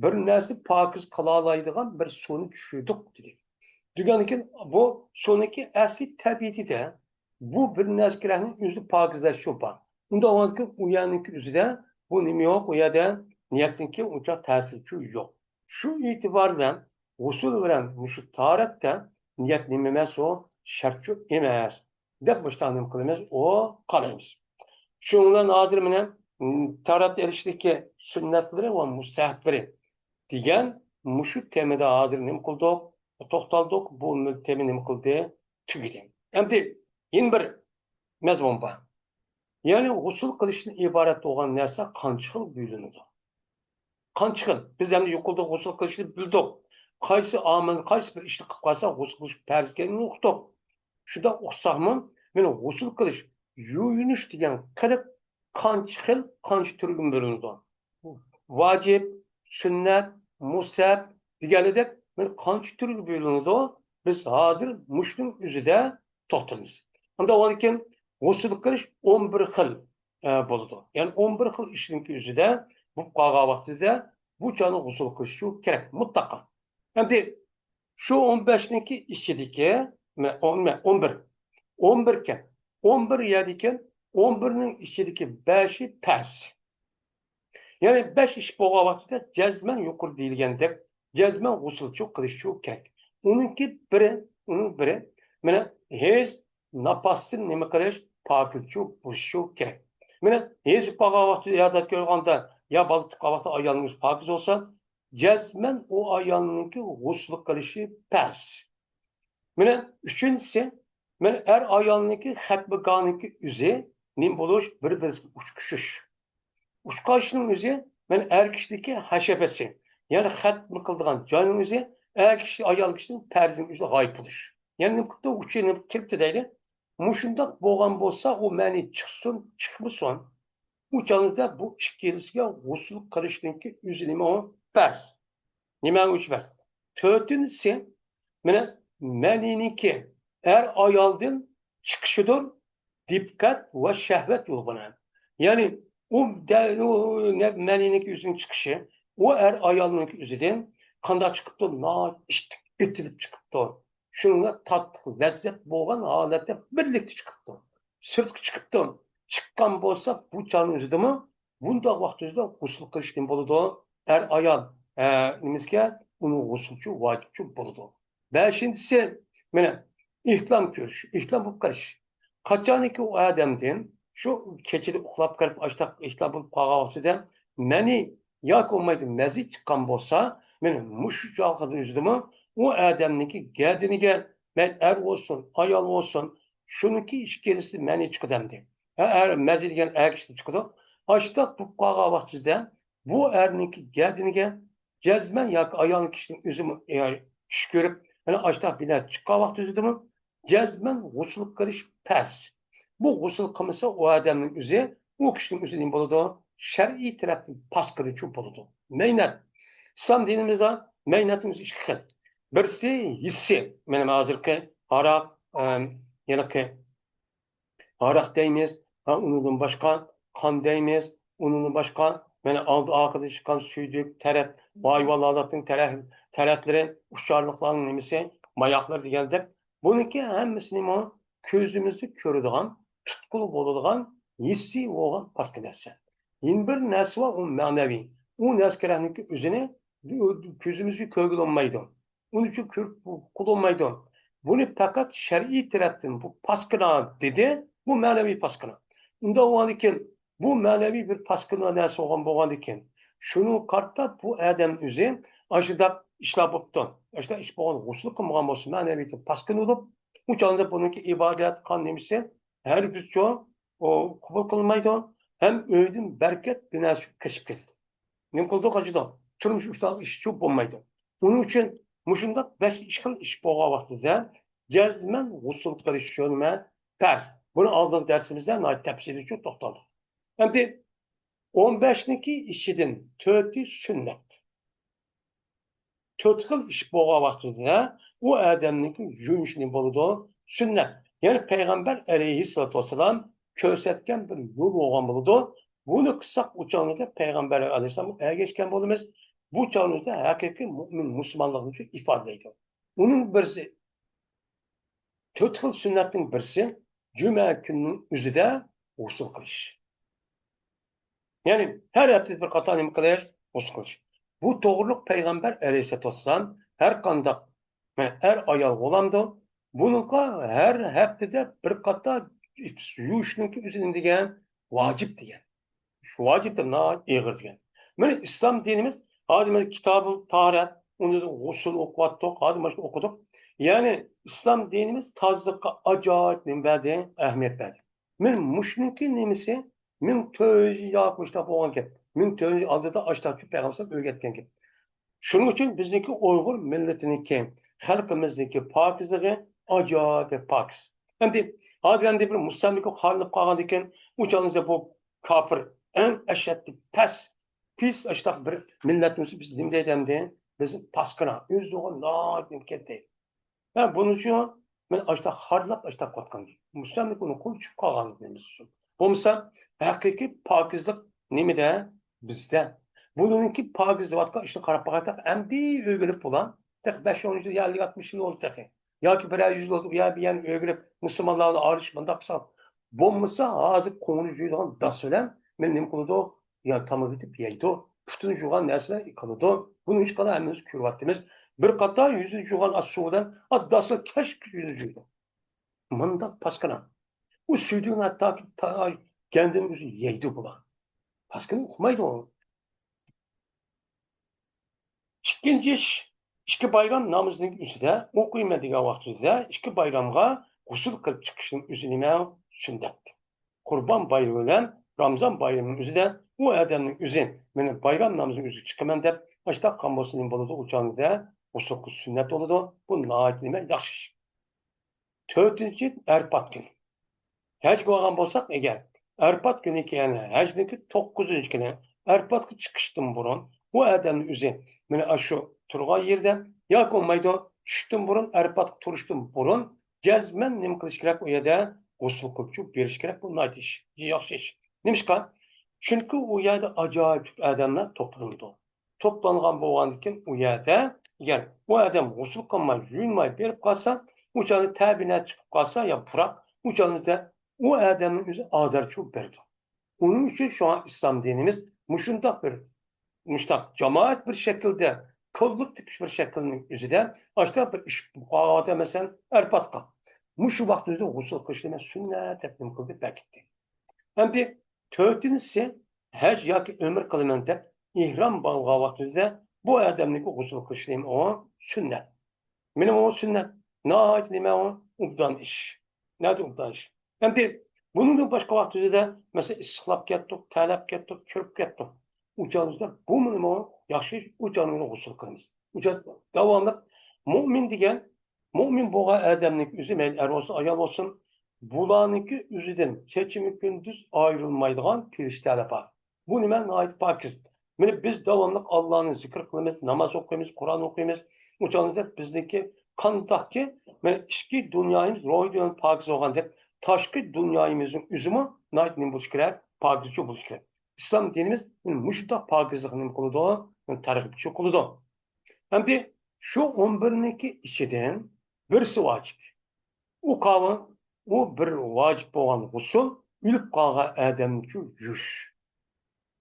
بىر نەرسە پاكىز قىلالايدىغان بىر سۇنى چۈشۈردۇق دېدى. دېگەندىكىن بۇ سۇنىڭكى ئەسلى تەبىئىتىدە بۇ بىر نەرسە كېرەكنىڭ ئۆزى پاكىزلەش شۇ بار. ئۇنداق بولغاندىكىن ئۇ يەرنىڭكى ئۆزىدە بۇ نېمە يوق، ئۇ يەردە نىيەتنىڭكى ئۇنچە تەسىرى يوق. شۇ ئېتىبار بىلەن غۇسۇل بىلەن مۇشۇ تاھارەتتە نىيەت نېمە ئەمەس، ئۇ شەرتچۇ ئەمەس دەپ مۇشۇنداق نېمە قىلىمىز، ئۇ قارايمىز. شۇنىڭ بىلەن ھازىر مانا، م، تاھارەت ئېلىشتىكى سۈننەتلىرى ۋە مۇستەھەبلىرى دېگەن مۇشۇ تېمىدا ھازىر نېمە قىلدۇق؟ توختالدۇق. بۇ تېما نېمە قىلدى؟ تۈگىدى. ئەمدى يەنە بىر مەزمۇن بار. يەنى غۇسۇل قىلىشتىن ئىبارەت بولغان نەرسە قانچە خىل بۆلۈنىدۇ؟ قانچە خىل؟ بىز ئەمدى يۇقىرىدا غۇسۇل قىلىشنى بىلدۇق. قايسى ئامىل، قايسى بىر ئىشنى قىلىپ قالسا، غۇسۇل قىلىش پەرز ئىكەنلىكىنى ئۇقتۇق. شۇنداق ئۇقساقمۇ، مانا غۇسۇل قىلىش، يۇيۇنۇش دېگەن قىلىق قانچە خىل، قانچە تۈرگە بۆلۈنىدۇ؟ ۋاجىپ، سۈننەت، مۇستەھەب دېگەندەك، مانا قانچە تۈرگە بۆلۈنىدۇ؟ بىز ھازىر مۇشۇنىڭ ئۆزىدە توختىلىمىز. ئۇنداق بولغاندىكىن غۇسۇل قىلىش ئون بىر خىل، ئە، بولىدۇ. يەنى ئون بىر خىل ئىشنىڭكى ئۆزىدە بولۇپ قالغان ۋاقتىمىزدا بۇ چاغدا غۇسۇل قىلىش شۇ كېرەك، مۇتلەقا. ئەمدى شۇ ئون بەشنىڭكى ئىچىدىكى، مە-، ئون، مە-، ئون بىر. ئون بىر ئىكەن. ئون بىر يەردىكەن، ئون بىرنىڭ ئىچىدىكى بەشى پەرز. يەنى بەش ئىش بولغان ۋاقتىدا جەزمەن يۇقىرىدا دېيىلگەندەك، جەزمەن غۇسۇلچۇ قىلىشچۇ كېرەك. ئۇنىڭكى بىرى، ئۇنىڭ بىرى، مانا ھېز ناپاستىن نېمە قىلىش؟ پاكىزچۇ بولۇشچۇ كېرەك. مانا ھېز بولغان ۋاقتىدا يا دادكە ئۆلگەندە، يا بالا تۇغقان ۋاقتىدا ئايالىڭىز پاكىز بولسا، جەزمەن ئۇ ئايالنىڭكى غۇسۇل قىلىشى پەرز. مانا ئۈچىنچىسى، مانا ئەر ئايالنىڭكى خەتمىگاھنىڭكى ئۆزى نېمە بولۇش؟ بىر-بىرسىگە ئۇچقۇشۇش. ئۇچقاشنىڭ ئۆزى، مانا ئەر كىشىنىڭكى ھەشەپەسى. يەنى خەتمە قىلىدىغان جاينىڭ ئۆزى، ئەر كىشى ئايال كىشىنىڭ پەرزىنىڭ ئۆزى غايىب بولۇش. يەنى نېمە قىپتۇ؟ ئۇچى نېمە كىرىپتۇ دەيلى. مۇشۇنداق بولغان بولسا، ئۇ مەنى چىقسۇن، چىقمىسۇن، ئۇ چاغدا بۇ ئىككىلىسىگە غۇسۇل قىلىشنىڭكى ئۆزى نېمە ئۇ؟ پەرز. نېمە ئۈچۈن پەرز؟ تۆتىنچىسى، مانا مەنىنىڭكى ئەر ئايالدىن چىقىشىدۇر، دىققەت ۋە شەھۋەت يولغىنى. يەنى ئۇ دە-، ئۇ نە-، مەنىنىڭكى ئۆزىنىڭ چىقىشى، ئۇ ئەر ئايالنىڭكى ئۆزىدىن قانداق چىقىپتۇ؟ ناھايىتى ئىتتىك ئېتىلىپ چىقىپتۇ. شۇنىڭغا تاتلىق لەززەت بولغان ھالەتتە بىرلىكتە چىقىپتۇ. سىرتقا چىقىپتۇ. چىققان بولسا، بۇ چاغنىڭ ئۆزىدىمۇ بۇنداق ۋاقىت ئۆزىدە غۇسۇل قىلىش نېمە بولىدۇ؟ ئەر ئايال، ئە، نېمىسىكەن؟ ئۇنىڭ غۇسۇلچۇ ۋاجىپچۇ بولىدۇ. بەشىنچىسى، مانا، ئېھتىلام كۆرۈش، ئېھتىلام بولۇپ قېلىش. قاچانكى ئۇ ئادەمدىن شۇ كېچىدە ئۇخلاپ قېلىپ، ئاشتاق ئېھتىلام بولۇپ قالغان ۋاقتىدا مەنى ياكى بولمايدۇ مەزى چىققان بولسا، مانا مۇشۇ چاغنىڭ ئۆزىدىمۇ ئۇ ئادەمنىڭكى گەدىنىگە، مەيلى ئەر بولسۇن، ئايال بولسۇن، شۇنىڭكى ئىككىلىسى مەنى چىقىدۇ ئەمدى. ھە، ئەر، مەزى دېگەن ئەر كىشىدىن چىقىدۇ. ئاشتاق بولۇپ قالغان ۋاقتىدا بۇ ئەرنىڭكى گەدىنىگە جەزمەن ياكى ئايال كىشىنىڭ ئۆزىمۇ، ئە، چۈش كۆرۈپ، مانا ئاشتاق بىر نەرسە چىققان ۋاقتىدىمۇ جەزمەن غۇسۇل قىلىش پەرز. بۇ غۇسۇل قىلمىسا، ئۇ ئادەمنىڭ ئۆزى، ئۇ كىشىنىڭ ئۆزى نېمە بولىدۇ؟ شەرئىي تەرەپتىن پاسقىلىچۇ بولىدۇ. مەينەت. ئىسلام دىنىمىزدا مەينەتىمىز ئىككى خىل. بىرسى ھېسسىي، مانا ھازىرقى ھاراق، ئەم، ھېلىقى ھاراق دەيمىز، ھە، ئۇنىڭدىن باشقا قان دەيمىز، ئۇنىڭدىن باشقا، مانا، ئالدى ئارقىدىن چىققان سۈيدۈك، تەرەت، ھايۋانلارنىڭ تەرە-، تەرەتلىرى، ئۇچارلىقلارنىڭ نېمىسى، ماياقلىرى دېگەندەك، بۇنىڭكى ھەممىسىنىمۇ كۆزىمىزدە كۆرىدىغان، تۇتقىلى بولىدىغان ھېسسىي بولغان پاسكىنا نەرسە. يەنە بىر نەرسە بار، ئۇ مەنىۋى. ئۇ نەرسە كېرەكنىكى ئۆزىنى كۆزىمىزگە كۆرگىلى بولمايدۇ. ئۇنى ئۈچۈن كۆرۈپ قىلالمايدۇ. بۇنى پەقەت شەرئىي تەرەپتىن بۇ پاسكىنا دېدى، بۇ مەنىۋى پاسكىنا. ئۇنداق بولغاندىكىن، بۇ مەنىۋى بىر پاسكىنا نەرسە بولغان بولغاندىكىن، شۇنىڭغا قارىتا بۇ ئادەم ئۆزى ئاشۇنداق ئىشلار بوپتۇ. ئاشۇنداق ئىش بولغان، غۇسۇل قىلمىغان بولسا، مەنىۋىيەتتىن پاسكىنا بولۇپ، ئۇ چاغدا بۇنىڭكى ئىبادەت، قان نېمىسى ھەرگىزچۇ ئۇ قوبۇل قىلمايدۇ. ھەم ئۆيدىن بەرىكەت بىناسى قېچىپ كېتىدۇ. نېمە قىلىدۇ، قاچىدۇ. تۇرمۇش ئۇشتاق ئىشچۇ بولمايدۇ. ئۇنىڭ ئۈچۈن مۇشۇنداق بەش خىل ئىش بولغان ۋاقتىدا جەزمەن غۇسۇل قىلىش شۇ نېمە پەرز. بۇنى ئالدىنقى دەرسىمىزدە ناھايىتى تەپسىلىيچە توختالدۇق. ئەمدى ئون بەشنىڭكى ئىچىدىن تۆتى سۈننەت. تۆت خىل ئىش بولغان ۋاقتىدا ئۇ ئادەمنىڭكى يۇيۇنۇشى نېمە بولىدۇ؟ سۈننەت. يەنى پەيغەمبەر ئەلەيھىسسالاتۇ ۋەسسالام كۆرسەتكەن بىر يول بولغان بولىدۇ. بۇنى قىلساق، ئۇ چاغدا پەيغەمبەر ئەلەيھىسسالامغا ئەگەشكەن بولىمىز. بۇ چاغدا ھەقىقىي مۇئمىن مۇسۇلمانلىقنى ئىپادىلەيدۇ. ئۇنىڭ بىرسى، تۆت خىل سۈننەتنىڭ بىرسى جۈمە كۈنىنىڭ ئۆزىدە غۇسۇل قىلىش. يەنى ھەر ھەپتىدە بىر قاتار نېمە قىلىش؟ غۇسۇل قىلىش. بۇ توغرۇلۇق پەيغەمبەر ئەلەيھىسسالاتۇ ۋەسسالام ھەر قانداق، يەنى ئەر ئايال بولامدۇ، بۇنىڭغا ھەر ھەپتىدە بىر قاتار يۇيۇشنىڭكى ئۆزى نېمە دېگەن؟ ۋاجىپ دېگەن. شۇ ۋاجىپتىن ناھايىتى ئېغىر دېگەن. مانا ئىسلام دىنىمىز، ھازىر مانا كىتابۇل تاھارەت، ئۇنى غۇسۇل ئوقۇۋاتتۇق، ھازىر مانا شۇنى ئوقۇدۇق. يەنى ئىسلام دىنىمىز تازىلىققا ئاجايىپ نېمە بەردى؟ ئەھمىيەت بەردى. مانا مۇشۇنىڭكى نېمىسى؟ مىڭ تۆت يۈز يىل ياقى مۇشۇنداق بولغان گەپ. مىڭ تۆت يۈز يىل ئالدىدا ئاشتاق پەيغەمبەر ئۆگەتكەن گەپ. شۇنىڭ ئۈچۈن بىزنىڭكى ئۇيغۇر مىللىتىنىڭكى، خەلقىمىزنىڭكى پاكىزلىقى ئاجايىپ پاكىز. ئەمدى ھازىر ئەمدى بىر مۇستەملىكە خارلىنىپ قالغاندىن كېيىن، ئۇ چاغدا بۇ كاپىر ئەڭ ئەشەددىي پەس، پىس ئاشتاق بىر مىللەت بولسا بىز نېمە دەيدۇ ئەمدى؟ بىز پاسكىنا، ئۆزى بولغان ناھايىتى نېمە كەتتى. ھە، بۇنىڭ ئۈچۈن مەن ئاشتاق خارلاپ، ئاشتاق قوتقان. مۇستەملىكە ئۇنىڭ قولى چۈشۈپ قالغان بىز ئۈچۈن. بولمىسا، ھەقىقىي پاكىزلىق نېمىدە؟ بىزدە. بۇنىڭكى پاكىز دەۋاتقان ئىشنى قاراپ باقايلى، ئەمدى ئۆگىنىپ بولا. تېخى بەش ئون يىل، ئەللىك ئاتمىش يىل بولدى تېخى. ياكى بىرەر يۈز يىل بولدى، ئۇ يەر بۇ يەرنى ئۆگىنىپ، مۇسۇلمانلارنى ئايرىش مۇنداق قىلساق. بولمىسا، ھازىر كۆڭلى جۈيىدىغان داس بىلەن مەن نېمە قىلىدۇ؟ يا تامىقى ئېتىپ يەيدۇ، پۇتىنى جۇغان نەرسىلەر قىلىدۇ. بۇنى ھېچقانداق ھەممىمىز كۆرۈۋاتىمىز. بىر قاتار يۈزىنى جۇغان ئاز سۇ بىلەن ئاز داسلا كەچ يۈزىنى جۇيىدۇ. مۇنداق پاسكىنا. ئۇ سۈيدۈڭ ھەتتاكى تا-، گەندىنى ئۆزى يەيدۇ بۇلار. پاسكىنا ئۇقمايدۇ ئۇ. ئىككىنچى ئىش، ئىككى بايرام نامىزىنىڭ ئۆزىدە ئوقۇيمەن دېگەن ۋاقتىدا ئىككى بايرامغا غۇسۇل قىلىپ چىقىشنىڭ ئۆزى نېمە؟ سۈننەت. قۇربان بايرىمى بىلەن رامىزان بايرىمىنىڭ ئۆزىدە ئۇ ئادەمنىڭ ئۆزى، مېنى بايرام نامىزىنىڭ ئۆزىگە چىقىمەن دەپ، ئاشتاق قىلغان بولسا نېمە بولىدۇ؟ ئۇ چاغدا غۇسۇل قىلىش سۈننەت بولىدۇ. بۇ ناھايىتى نېمە؟ ياخشى ئىش. تۆتىنچى، ئەرپات كۈنى. ھەجگە بارغان بولساق ئەگەر، ئەرپات كۈنى، يەنى ھەجنىڭكى توققۇزىنچى كۈنى ئەرپاتقا چىقىشتىن بۇرۇن، ئۇ ئادەمنىڭ ئۆزى مانا ئاشۇ تۇرغان يېرىدە ياكى بولمايدۇ، چۈشتىن بۇرۇن، ئەرپاتقا تۇرۇشتىن بۇرۇن جەزمەن نېمە قىلىش كېرەك؟ ئۇ يەردە غۇسۇل قىلىپ چىقىپ بېرىش كېرەك. بۇ ناھايىتى ئىش، ياخشى ئىش. نېمىشقا؟ چۈنكى ئۇ يەردە ئاجايىپ ئادەملەر توپلىنىدۇ. توپلانغان بولغاندىن كېيىن ئۇ يەردە، ئەگەر ئۇ ئادەم غۇسۇل قىلماي، يۇيۇنماي بېرىپ قالسا، ئۇ چاغدا تەبىئىي نەرسە چىقىپ قالسا يا پۇراق، ئۇ چاغدا ئۇ ئادەمنىڭ ئۆزى ئازار چۈشۈپ بېرىدۇ. ئۇنىڭ ئۈچۈن شۇڭا ئىسلام دىنىمىز مۇشۇنداق بىر، مۇشۇنداق جامائەت بىر شەكىلدە، كوللېكتىپ بىر شەكىلنىڭ ئۆزىدە ئاشۇنداق بىر ئىش قىلىۋاتىدۇ، مەسىلەن، ئەرپاتقا. مۇشۇ ۋاقتىمىزدا غۇسۇل قىلىشنى مەن سۈننەت دەپ نېمە قىلدى، بەكىتتى. ئەمدى تۆتىنچىسى، ھەج ياكى ئۆمرە قىلىمەن دەپ ئېھرام باغلىغان ۋاقتىمىزدا بۇ ئادەمنىڭكى غۇسۇل قىلىشى نېمە ئۇ؟ سۈننەت. مېنىڭ ئۇ سۈننەت. ناھايىتى نېمە ئۇ؟ ئوبدان ئىش. ناھايىتى ئوبدان ئىش. ئەمدى بۇنىڭدىن باشقا ۋاقتىمىزدا، مەسىلەن، ئىسسىقلاپ كەتتۇق، تەرلەپ كەتتۇق، چۈشۈپ كەتتۇق. ئۇ چاغىمىزدا بۇمۇ نېمە ئۇ؟ ياخشى ئىش، ئۇ چاغىمىزدا غۇسۇل قىلىمىز. ئۇ چاغ داۋاملىق مۇئمىن دېگەن مۇئمىن بولغان ئادەمنىڭ ئۆزى، مەيلى ئەر بولسۇن، ئايال بولسۇن، بۇلارنىڭكى ئۆزىدىن كېچىمۇ كۈندۈز ئايرىلمايدىغان پەرىشتىلەر بار. بۇ نېمە؟ ناھايىتى پاكىز. مانا بىز داۋاملىق ئاللانى زىكىر قىلىمىز، ناماز ئوقۇيمىز، قۇرئان ئوقۇيمىز. ئۇ چاغدا بىزنىڭكى قانداقكى، مانا ئىچكى دۇنيايىمىز روھىي دۇنيا پاكىز بولغاندەك، تاشقى دۇنيايىمىزنىڭ ئۆزىمۇ ناھايىتى نېمە بولۇشى كېرەك؟ پاكىزچۇ بولۇشى كېرەك. ئىسلام دىنىمىز مانا مۇشۇنداق پاكىزلىقنى نېمە قىلىدۇ؟ تەرغىبچۇ قىلىدۇ. ئەمدى شۇ ئون بىرنىڭكى ئىچىدىن بىرسى ۋاجىپ. ئۇ قاۋۇ، ئۇ بىر ۋاجىپ بولغان غۇسۇل، ئۆلۈپ قالغان ئادەمنىچۇ يۇيۇش.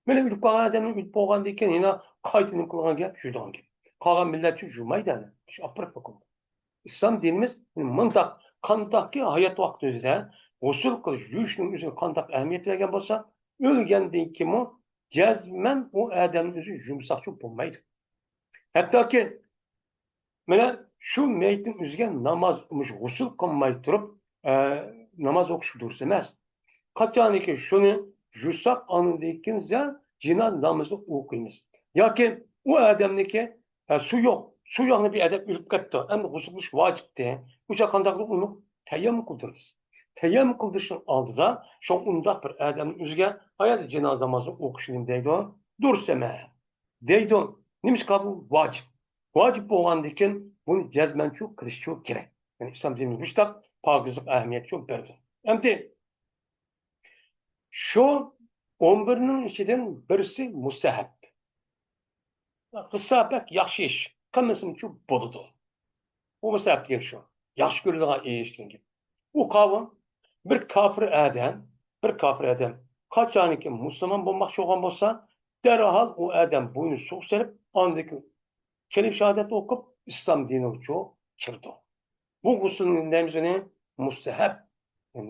مانا ئۆلۈپ قالغان ئادەمنى ئۆلۈپ بولغاندىن كېيىن يەنە قايتا نېمە قىلغان گەپ، يۇيىدىغان گەپ. قالغان مىللەتچۇ يۇمايدۇ ئەنە. شۇ ئاپىرىپ قويۇلدى. ئىسلام دىنىمىز مۇنداق، قانداقكى ھايات ۋاقتىمىزدا غۇسۇل قىلىش، يۇيۇشنىڭ ئۆزىگە قانداق ئەھمىيەت بەرگەن بولسا، ئۆلگەندىن كېيىنمۇ جەزمەن ئۇ ئادەمنى ئۆزى يۇمىساقچۇ بولمايدۇ. ھەتتاكى مانا شۇ مېيىتنىڭ ئۆزىگە ناماز، مۇشۇ غۇسۇل قىلماي تۇرۇپ، ئە، ناماز ئوقۇش دۇرۇس ئەمەس. قاچانكى شۇنى يۇساق، ئاندىن كېيىن جىناز نامىزىنى ئوقۇيمىز. ياكى ئۇ ئادەمنىكى، ئە، سۇ يوق، سۇ يوقنى بىر ئادەم ئۆلۈپ كەتتى، ئەمدى غۇسۇل قىلىش ۋاجىپتى. ئۇ چاغ قانداق قىلىپ ئۇنى تەيەممۇم قىلدۇرىمىز. تەيەممۇم قىلدۇرۇشنىڭ ئالدىدا شۇ ئۇنداق بىر ئادەمنىڭ ئۆزىگە ئايەت جىناز نامازىنى ئوقۇش نېمە دەيدۇ؟ دۇرۇس ئەمەس دەيدۇ. نېمىشقا بۇ ۋاجىپ؟ ۋاجىپ بولغاندىكىن بۇنى جەزمەنچۇ قىلىشچۇ كېرەك. يەنى ئىسلام دىنىمىز مۇشتاق پاكىزلىق ئەھمىيەتچۇ بەردى. ئەمدى شۇ ئون بىرنىڭ ئىچىدىن بىرسى مۇستەھەب. قىلسا بەك ياخشى ئىش، قىلمىسىمۇچۇ بولىدۇ. بۇ مۇستەھەب دېگەن شۇ. ياخشى كۆرۈلىدىغان ئىش دېگەن گەپ. ئۇ قاۋۇ، بىر كاپىر ئادەم، بىر كاپىر ئادەم قاچانكى مۇسۇلمان بولماقچى بولغان بولسا، دەرھال ئۇ ئادەم بوينىنى سۇغا سېلىپ، ئاندىن كېلىپ شاھادەت ئوقۇپ، ئىسلام دىنىغىچۇ كىرىدۇ. بۇ غۇسۇلنى دەيمىز ئۇنى مۇستەھەب.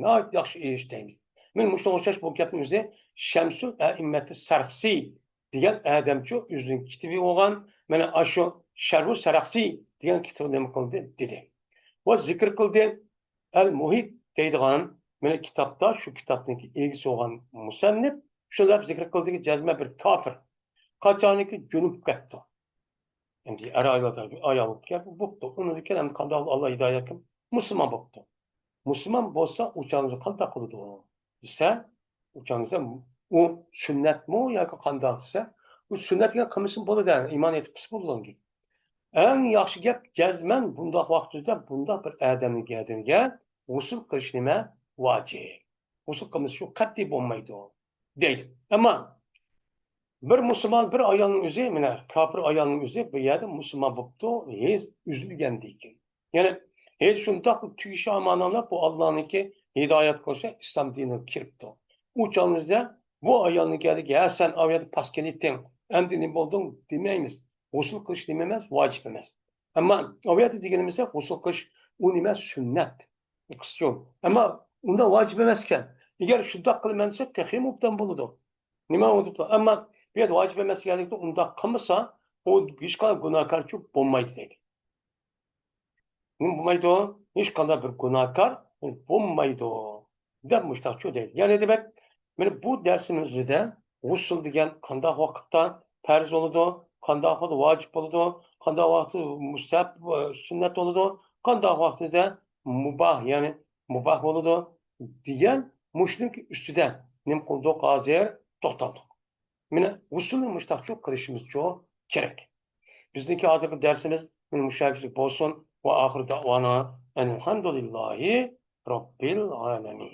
ناھايىتى ياخشى ئىش دەيمىز. مانا مۇشۇنىڭغا ئوخشاش بۇ گەپنى ئۆزى شەمسۇل ئەئىممەتى سەرخسى دېگەن ئادەمچۇ ئۆزىنىڭ كىتابى بولغان، مانا ئاشۇ شەرھۇ سەرخسى دېگەن كىتابى نېمە قىلدى دېدى. ۋە زىكىر قىلدى. ئەل مۇھىت دەيدىغان مانا كىتابتا، شۇ كىتابنىڭكى ئىگىسى بولغان مۇسەننىپ شۇنداق زىكىر قىلدىكى، جەزمەن بىر كاپىر قاچانكى جۈنۈپ كەپتۇ. ئەمدى ئەر ئايالدا ئايال بوپتۇ. بوپتۇ. ئۇنىڭدىن كېيىن ئەمدى قانداق ئاللا ھىدايەت قىلىپ مۇسۇلمان بوپتۇ. مۇسۇلمان بولسا ئۇ چاغدا قانداق قىلىدۇ دېسە، ئۇ چاغدا ئۇ سۈننەتمۇ ياكى قانداق دېسە، ئۇ سۈننەت دېگەن قىلمىسىمۇ بولىدۇ، ئىمان ئېيتىپ قىلسا بولىدىغان گەپ. ئەڭ ياخشى گەپ، جەزمەن بۇنداق ۋاقتىدا بۇنداق بىر ئادەمنىڭ گەدىنىگە غۇسۇل قىلىش نېمە؟ ۋاجىپ. غۇسۇل قىلمىسا شۇ قەتئىي بولمايدۇ دەيدۇ. ئەمما بىر مۇسۇلمان، بىر ئايالنىڭ ئۆزى، مانا كاپىر ئايالنىڭ ئۆزى بۇ يەردە مۇسۇلمان بوپتۇ، ھېيز ئۈزۈلگەندىن كېيىن. يەنى ھېيز شۇنداق تۈگىشى ئامانەتلەپ بۇ ئاللانىڭكى ھىدايەت قىلىشى ئىسلام دىنىغا كىرىپتۇ. ئۇ چاغىمىزدا بۇ ئايالنىڭ كەلدىكى، ھە، سەن ئاۋۇ يەردە پاس كېلىۋەتتىڭ، ئەمدى نېمە بولدۇڭ دېمەيمىز. غۇسۇل قىلىش نېمە ئەمەس؟ ۋاجىپ ئەمەس. ئەمما ئاۋۇ يەردە دېگىنىمىزدە غۇسۇل قىلىش ئۇ نېمە؟ سۈننەت. قىسچۇ. ئەمما ئۇنداق ۋاجىپ ئەمەس ئىكەن. ئەگەر شۇنداق قىلىمەن دېسە، تېخىمۇ ئوبدان بولىدۇ. نېمە ئۇنداق؟ ئەمما بۇ يەردە ۋاجىپ ئەمەس دېگەنلىكتە، ئۇنداق قىلمىسا، ئۇ ھېچقانداق گۇناھكارچۇ بولمايدۇ دەيدۇ. نېمە بولمايدۇ؟ ھېچقانداق بىر گۇناھكار بولمايدۇ دەپ مۇشتاقچۇ دەيدۇ. يەنى دېمەك، مانا بۇ دەرسىمىز ئۆزىدە غۇسۇل دېگەن قانداق ۋاقىتتا پەرز بولىدۇ، قانداق ۋاقىتتا ۋاجىپ بولىدۇ، قانداق ۋاقىتتا مۇستەھەب، سۈننەت بولىدۇ، قانداق ۋاقىتتا مۇباھ، يەنى مۇباھ بولىدۇ دېگەن مۇشۇنىڭ ئۈستىدە نېمە قىلدۇق، ھازىر توختالدۇق. مانا غۇسۇلنى مۇشتاقچۇ قىلىشىمىزچۇ كېرەك. بىزنىڭكى ھازىرقى دەرسىمىز مانا مۇشۇ يەرگىچە بولسۇن. ۋە ئاخىر دەۋانا ئەنىلھەمدۇلىللاھى رەببىل ئالەمىن.